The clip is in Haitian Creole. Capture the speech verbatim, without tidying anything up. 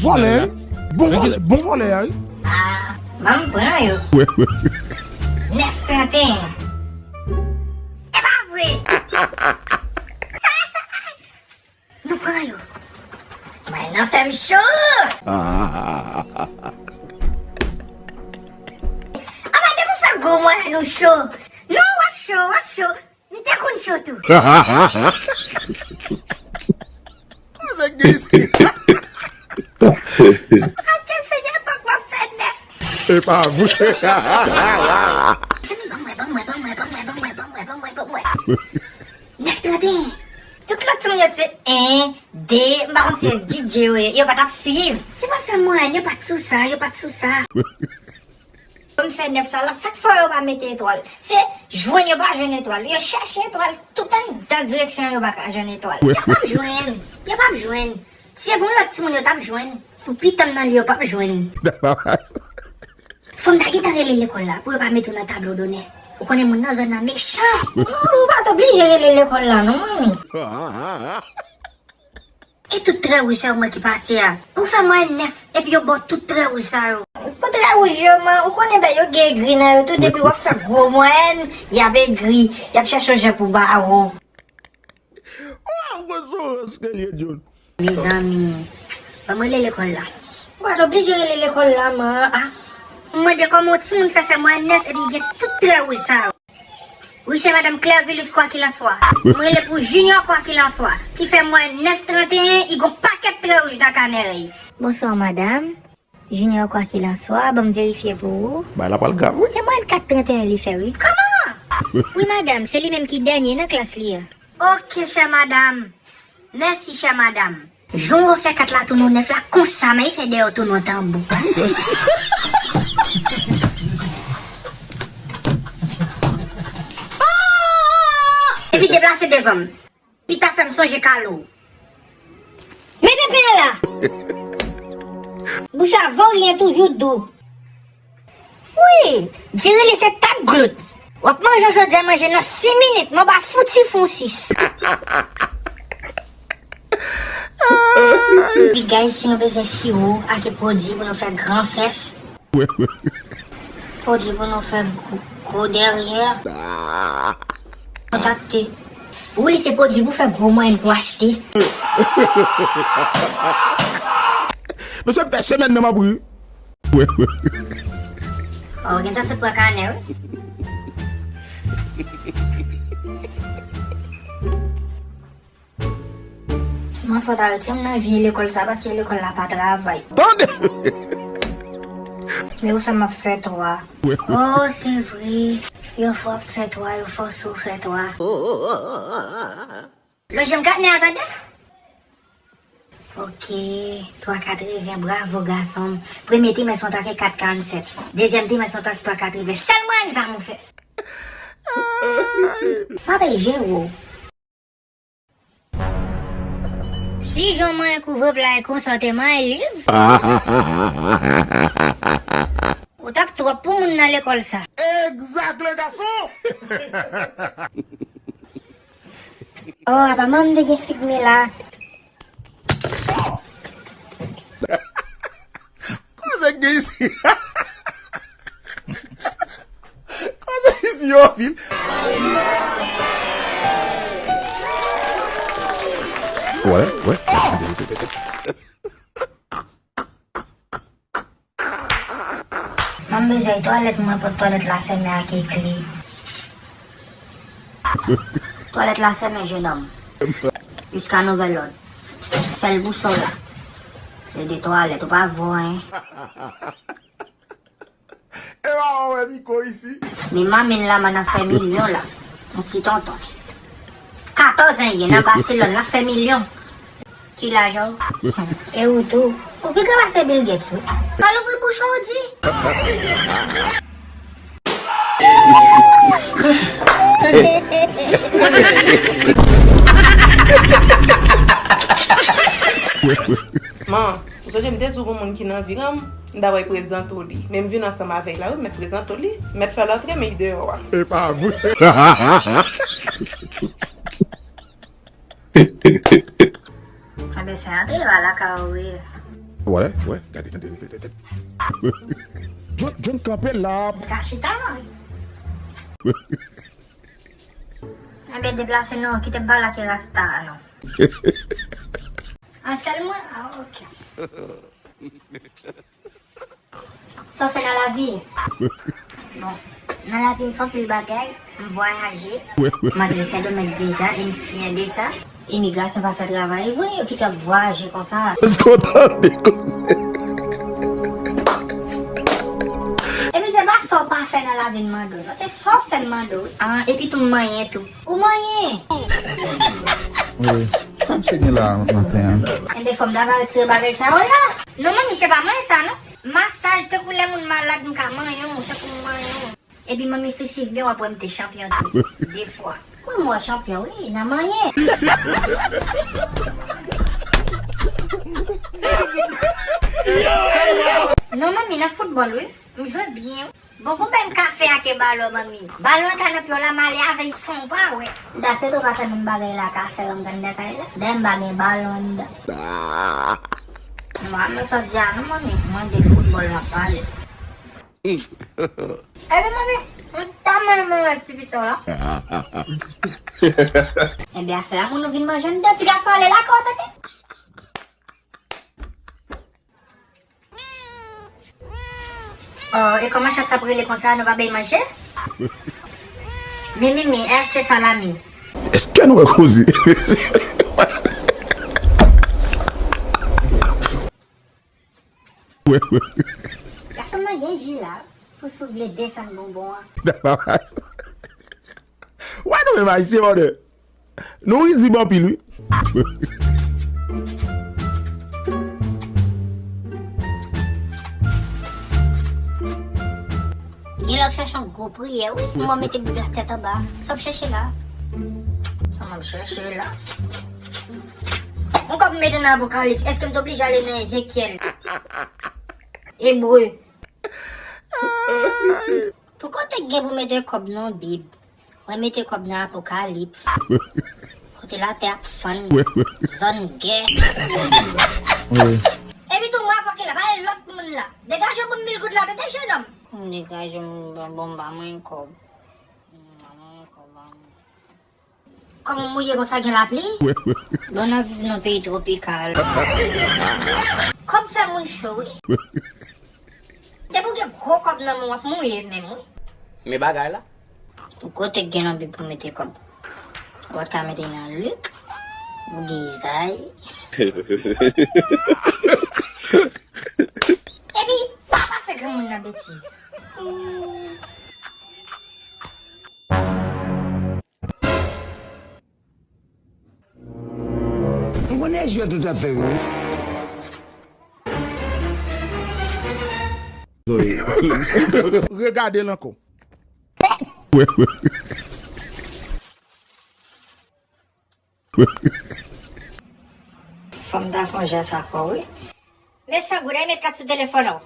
Vòlè, wi. Bon vòlè, bon vòlè a, wi. Ah, ban m pran yo. Nèf trannteyen. E pa vre. Nou pran yo. Mwen nan fè m cho. Anba depi w fè gwo mwen nou cho. Non, w ap cho, w ap cho. M te konn cho tou. Nèg gen isi. Adje, Senyè, papa fè nèf. E pa vre. Zanmi, ban mwen, ban mwen, ban mwen. Nèf trannteyen. Tout lòt timoun yo se en, de, m pa konn si se D J yo ye. Yo pa t ap swiv. Yo pa t fè mwayen, yo pa t sou sa, yo pa t sou sa. Pou m fè nèf sa la, sak fè yo pa mete etwal? Se jwenn yo pa jwenn etwal. Yo chèche etwal tout anndan direksyon yo pa ka jwenn etwal. Yo p ap jwenn. Yo p ap jwenn. Se bon lòt timoun yo t ap jwenn. Pou pitanm nan li yo p ap jwenn. Fò m ta gentan rele lekòl la pou yo pa mete w nan tablo donè. Ou konnen moun nan zòn nan mechan. Non, ou pa t oblije rele lekòl la non, manmi. E tout trè wouj sa yo mwen ki pase a. Ou fè mwen nèf epi yo ba w tout trè wouj sa yo. Pou trè wouj yo, man, ou konnen bèy yo gen egri nan yo tou, depi w ap fè gwo mwayèn, y ap egri, y ap chèche yon jan pou ba ou. Waw, gwo zorans ke l ye, John. Mezanmi, ban m rele lekòl la. Ou pa t oblije rele lekòl la, man. Ah. M mande kòman yon timoun fè fè mwayèn nèf epi gen tout trè wouj sa yo. Wi, se madanm Clairvilus Kwakilanswa. M rele pou Junior Kwakilanswa, ki fè mwayèn nèf trannteyen, i gon pakèt trè wouj nan kanè rèy. Bonswa, madanm. Junior Kwakilanswa, ban m verifye pou ou. Bagay la pral grav, wi. Se mwayèn kat trannteyen li fè, wi. Kòman? Wi, madanm, se li menm ki dènye nan klas li a. Ok, chè madanm. Mèsi, chè madanm. Jan w fè kat la tounen w nèf la, konsa, men fè dèyè w tounen w tanbou. Epi deplase devan m. Pita fè m sonje Kalo. Mete pen an la. Bouch a voryen toujou dou. Wi, diri li se tap glout. W ap manje yon jodi a manje nan sis minit, men w pa fouti fè yon sis. Big guys, si nou bezwen siwo ak pwodui pou nou fè gran fès, pwodui pou nou fè gwo, gwo dèryè, kontakte. Wi, se pwodui pou fè gwo mwayen pou achte. Mesye, m fè semèn nan m ap ri. Oh, gentan sot pran kanè, wi. Mwen fò ta retire m nan vye lekòl sa, paske lekòl la pa travay. Tande! Men ou sa m ap fè twa. Oh, se vre. Yo fè w ap fè twa, yo fòse w fè twa. Mwen janm kat nè a, tande? Ok, twa katreven, bravo gason m. Premye trimès mwen ta ke kat karannsèt. Dezyèm trimès mwen ta ke twa katreven. Sèl mwayèn sa m ou fè. M ap jere w. Si jan mwen kouvre pla e konsa w te manyen liv, ou t ap twòp pou moun nan lekòl sa. Exact, le garçon! Oh, apa manman m te gen fig mila. Koze gen isi? Koze isi yo anpil. Wè, wè. Mwen bezwen twalèt mwen, pòt twalèt la fèmen ak kle. Twalèt la fèmen, jenòm. Jiska nouvèl òd. Sèl bousòl la. Se de twalèt, ou pa vo, en. E pa wè Miko isi. Men manmi n la, man ap fè milyon la. Yon ti tonton. Katòz an, li gen nan Baselòn, l ap fè milyon. Ki laj ou? E ou tou? Ou pi gran pase Bill Gates, wi. Pa louvri bouch ou, di. Man, ou sonje m te di w gon moun ki nan vi an, m ta pral prezante w li. Men m vin ansanm avè l la, wi, m mèt prezante w li, m mèt fè l antre, men li deyò a. E pa vre. Anben, Antre pa lakay ou ye. Wè, wè, gade, gade, gade, gade. John, John kanpe la. Ka chita non. Enben deplase non, kite m pale ak rasta a non. An sèl mwen? Ah, ok. Sa w fè nan lavi? Bon, nan lavi m fè anpil bagay, m vwayaje, m antre Sendomeng deja e m fyè de sa. Imigrasyon pa fè travay vre, yo kite w ap vwayaje konsa. Èske w tande koze? Epi se pa sa w pa fè nan lavi m mande w, non, se sa w fè m mande w wi. Ah, epi tou m manyen tou. Ou manyen? Wi, sa misye gen la maten an? Enben fò m ta va retire bagay sa yo la. Non manmi, se pa manyen sa non. Masaj tankou lè moun malad m ka manyen w, tankou m manyen w. Epi manmi si w swiv byen w ap wè m te chanpyon tou. De fwa. Wi m wè w chanpyon wi, nan manyen. Non manmi, nan foutbòl wi. M jwe byen wi. Bon, konbyen m ka fè ak e balon, manmi? Balon an ka nan pye w la, m ale avè l san w pa wè. Daswè tou pa fè menm bagay la ka fè yo anndan kay la. Dayè m pa gen balon anndan. Mwen, mwen sot di a non, manmi. Mwen de foutbòl m ap pale. Epi, manmi, m ta mwen mwen wè ti pito la. Ebyen, afè a moun ou vin manje anndan, ti gason ale lakay w, tande? Oh, e kòman chat sa ap rele konsa, nou pa bay manje? Mi, mi, mi, achte salami. Èske nou wè koze? Gason nan gen ji la, pou si w vle desann bonbon an. Wè nou menm ayisyen, mòdè. Nou rizib anpil wi. Gen lè w ap chache yon gwo priyè wi. Mwen mete Bib la tèt anba. Sa w ap chache la? Sa m ap chache la? Yon kòb m mete nan Apokalips, èske m te oblije ale nan Ezekyèl? Ebre. Pou kote k gen pou mete kòb nan Bib? Mwen mete kòb nan Apokalips. Kote latè ap fann. Zòn gè. Epi tou mwen avoke la, pale lòt moun la. Degaje w pou mil goud la, tande jennonm. Degaje m, bon, bon, ba mwen kòb. Ba mwen kòb, ba mwen. Kòman mouye konsa gen lapli? Bon, n ap viv nan peyi twopikal. Kòb fè moun cho wi. Depi w gen gwo kòb nan men w, w ap mouye menm wi. Men bagay la. Pou kote k gen nan Bib pou mete kòb? Ou pa t ka mete nan Lik? Ou gen Izayi? Epi pa pase granmoun nan betiz. M konnen jwèt ou t ap fè wi. Regade l ankò. Fò m ta fè yon jès ak ou wi. Men san goud, al met kat sou telefòn ou.